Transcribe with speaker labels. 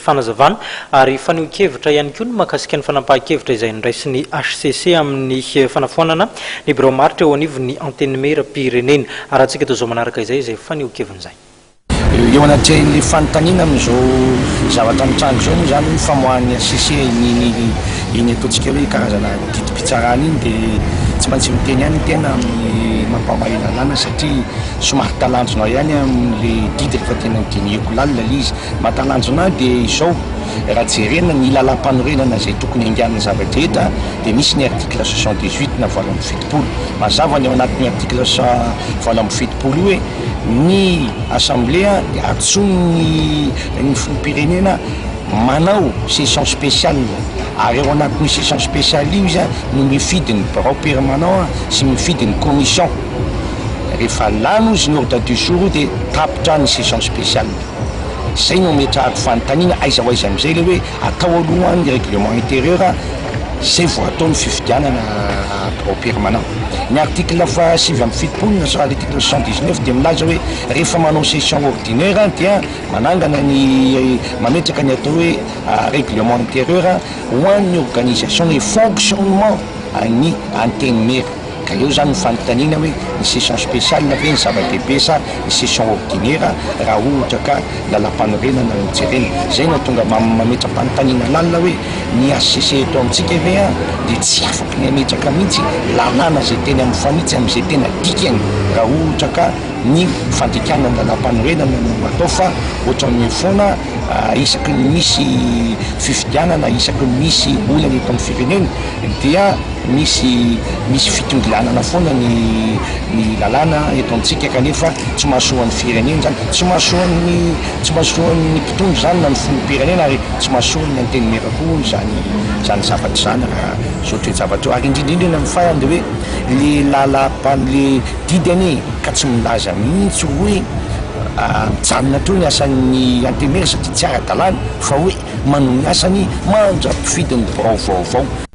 Speaker 1: fanazavana ary fanehoan-kevitra ihany koa ny mahakasika ny fanapahan-kevitra izay noraisin'ny HCC amin'ny fanafoanana ny birao maharitra eo anivon'ny Antenimieram-pirenena. Arahantsika toy izao manaraka izay izay fanehoan-keviny izay.
Speaker 2: Eo anatrehan'ilay fanontaniana amin'izao zavatra mitranga izao moa izany hoe famoahan'ny HCC iny iny ataontsika hoe karazana didim-pitsarana iny dia tsy maintsy miteny ihany ny tena amin'ny mampamahay lalàna satria somary talanjona ihany amin'ilay didy rehefa tena nodinihiko lalina ilay izy. Mahatalanjona ahy dia izao, raha jerena ny lalàmpanorenana izay tokony haingan'ny zava-drehetra dia misy ny article 78 na 78. Mazava ny ao anatin'io article 78 io hoe ny assemblée dia antsoin'ny ny filoham-pirenena manao session spéciale ary ao anatin'io session spéciale io izy no mifidy ny birao permanent sy mifidy ny commission. Rehefa lany ozy ny ordre du jour dia tapitra ny session spéciale. Zay no ametrahako fanontaniana, aiza ho aiza amin'izay ilay hoe atao aloha ny règlement intérieur zay vao atao ny fifidianana birao permanent. Ny article faha 79 na article 79 dia milaza hoe rehefa manao session ordinaire dia manangana ny mametraka ny atao hoe règlement intérieur ho an'ny organisation et fonctionnement an'ny antenimiera. Ka eo zany ny fanontaniana hoe ny session spéciale ve ny zava-dehibe sa ny session ordinaire raha ohatra ka lalam-panorenana no jerena. Zay no tonga mametra-panontaniana lalina hoe ny HCC eto amintsika ve dia tsy afaky ny hametraka mihitsy lalàna zay tena mifanitsy amin'izay tena dikany raha ohatra ka ny fandikana ny lalam-panorenana no atao, fa ohatran'ny hoe foana isaky ny misy fifidianana, isaky ny misy olana eto amin'ny firenena dia misy fitongilanana foana ny lalàna eto amintsika, kanefa tsy mahasoa ny firenena zany, tsy mahasoan'ny mpitondra zany na ny filoham-pirenena, ary tsy mahasoa ny antenimiera koa zany zavatra zany raha zao toe-javatra io. Ary indrindrindrina amin'ny farany de hoe le lalàmpa le didy anie ka tsy milaza mihitsy hoe mijanona teo ny asan'ny antenimiera satria tsy ara-dalàna, fa hoe manohy ny asany mandra-pifidy ny birao vaovao.